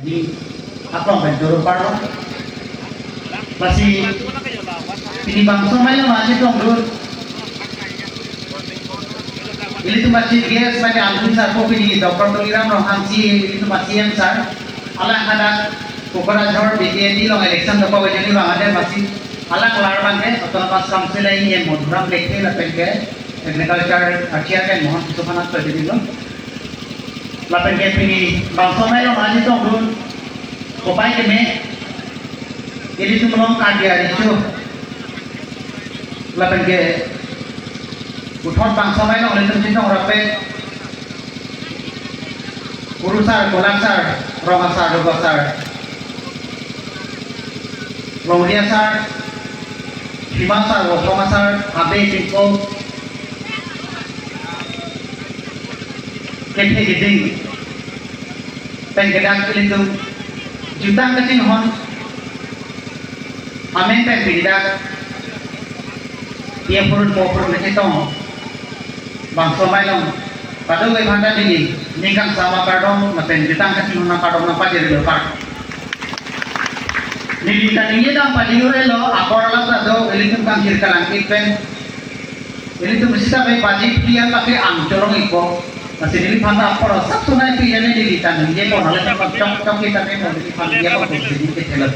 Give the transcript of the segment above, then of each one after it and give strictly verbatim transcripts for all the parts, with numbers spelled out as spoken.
Aklong pen turun parlo. Lasi pini bangso mailong aji tongdun. Ilitum a chief guest mane alvin sar ko pini Doctor Tuliram Ronghang si ilitum a C M sir. Alang hadak Kokrajhar B K T along election dokok kejani bang ada masih alang lar bangke Autonomous Council A E M Madhuram Lekthe lapen ke Agriculture a chairman Mohan Tissopan ato dilo. Lapen ke pini bangso mailong aji tongdun kopai keme ilitum along Karbi aricho. Lapen ke puthot bangso mailong ilitum chetong rapet kurusar, kolaksar, rongasar, dogasar, longriasar, thimasar, vophongasar, habe, tingko, kethe keding pen kedak ilitum jutang kachinghon amen pen pini dak ia purun po purun kachetong bangso mailong kadokave aphanta neli ningkan sama kardom lapen jutang kachinghon kardom nangpajir dokar. Neli kaningje dam pajir lo apor alam ta do ilitum kangkir kalangkit pen ilitum sita pen pajir pian lake ang cholong ipo. Lasi neli aphanta apor sak sunai pi jane neli kaningje pon ale chok chok kita pen neli aphanta dia ko sini ke thelo.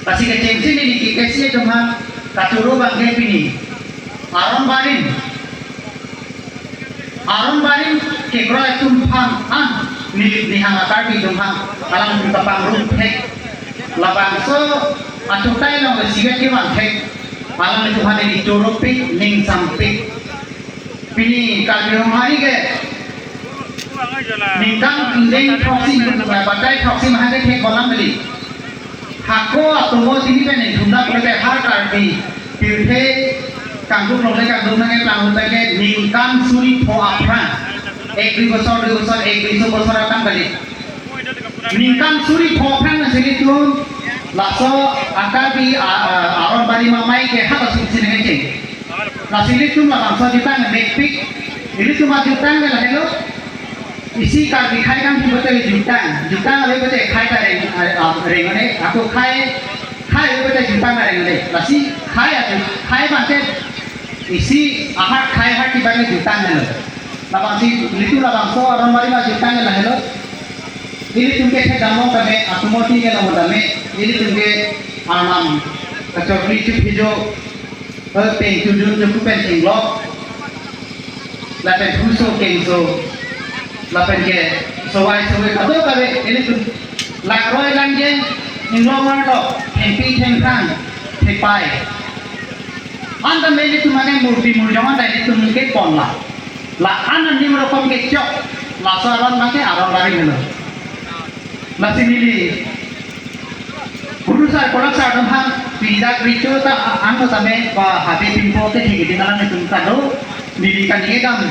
Lasi kechengsi neli ke kesi atum aphan kachoro bangke pini aron barim. Aron barim kekroi atum aphan an neli nihang a Karbi atum aphan alangtum kapangrum thek. Labangso achutai along sigat kevang thek. Alanglitum aphan neli choropik ningsampik. Pini Karbi Anglong hari ke ningkan ingdeng throksi batai throksi mahai ke thek kolam beli. Hako atomo tini pen ningthum dak pulote har Karbi pirthe kangduk longle kangduk nangkeplang ahut ke ningkan suri pho aphrang. Ek dui bosor, dui bosor, ek dui so bosor atam kali. Ningkan suri pho aphrang nangsi ilitum laso a Karbi a, a, aron barim amei ke hap asuk si nangkecheng. Lasi ilitum labangso jutang mekpik, ilitum ajutang ke lahelo. Isi Karbi akhai kangthi pulote jutang, jutang ave pulote akhai ta reng, a, a, reng ave, ako akhai, akhai ave pulote jutang ta reng ave. Lasi akhai aju, akhai bangke isi ahar akhai ahar kibang ke jutang helo. Labangsi ilitum labangso aron barim ajutang ke lahelo. Ilitum kethek damlo tame, atomo tini ke long tame, ilitum ke arnam kachokri chuphijo, eh, peng chudun chuku pen chinglok, lapen huso kengso, lapen ke sowai sowai kadokave ilitum lakroi langjeng inglong arlo thengpi thengphrang thepai. Anta me ilitum mane murti murjong anta ilitum ke ponla. La an anim rokom kechok laso aron bangke aron barim helo. Lasi neli kurusar kolaksar atum aphan pini dak richo ta angno tame ba habe pimpo kethe keding alanglitum kado neli kaningje dam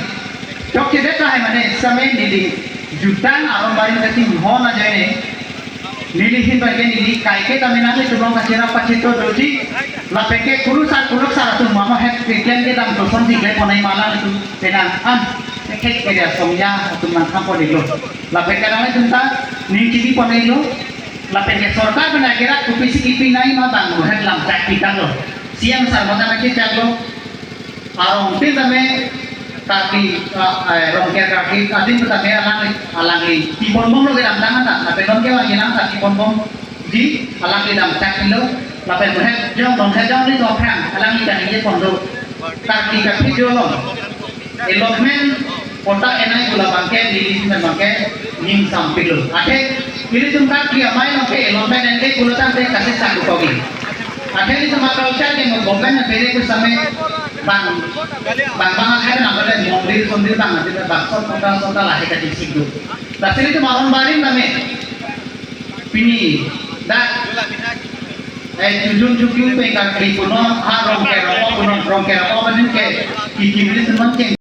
chokchedet lahai mane same neli jutang aron barim kachinghon ajoine neli ahin bangke neli kaike tame nanglitum along kachirap kachito doji lapen ke kurusar kolaksar atum mamo het keklem kedam kosonsi klem ponai ma alanglitum penang an kethek area songja atum nangkam ponlo. Lapen ke nanglitum ta ning chini ponlo. Lapen ke sorkar pen akerak kopisi kipinai ma bang muhet lam chak pitanglo. C M sir mata nangkechaklo. Arong tin tame Karbi, ah, eh, Rongker Karbi adim tame alang, alangli tipon bomlo kedamtang anta. Lapen non kevang inang ta tipon bomji alangli dam chak pilo. Lapen muhet jong, muhet jong ni tophrang alangli kaningje ponlo. Karbi kaphi jolong. Allotment patta enai pu labangke, neli ahin bangke ningsampiklo. Athe ilitum Karbi amei along ke allotment enai pu lo tangte kasesak kogi. Athe ilitum a-culture ke mo government na pere pu same bang, bang bang akhai nang kale mondir sondir bang, athe bang sot kota sota lahai kachisik do. Lasi ilitum aron barim tame pini dak, eh, chujun chukyu pen Karbi punon, ha Rongker Rongpo punon, Rongker Rongpo adim ke kikim ilitum non cheng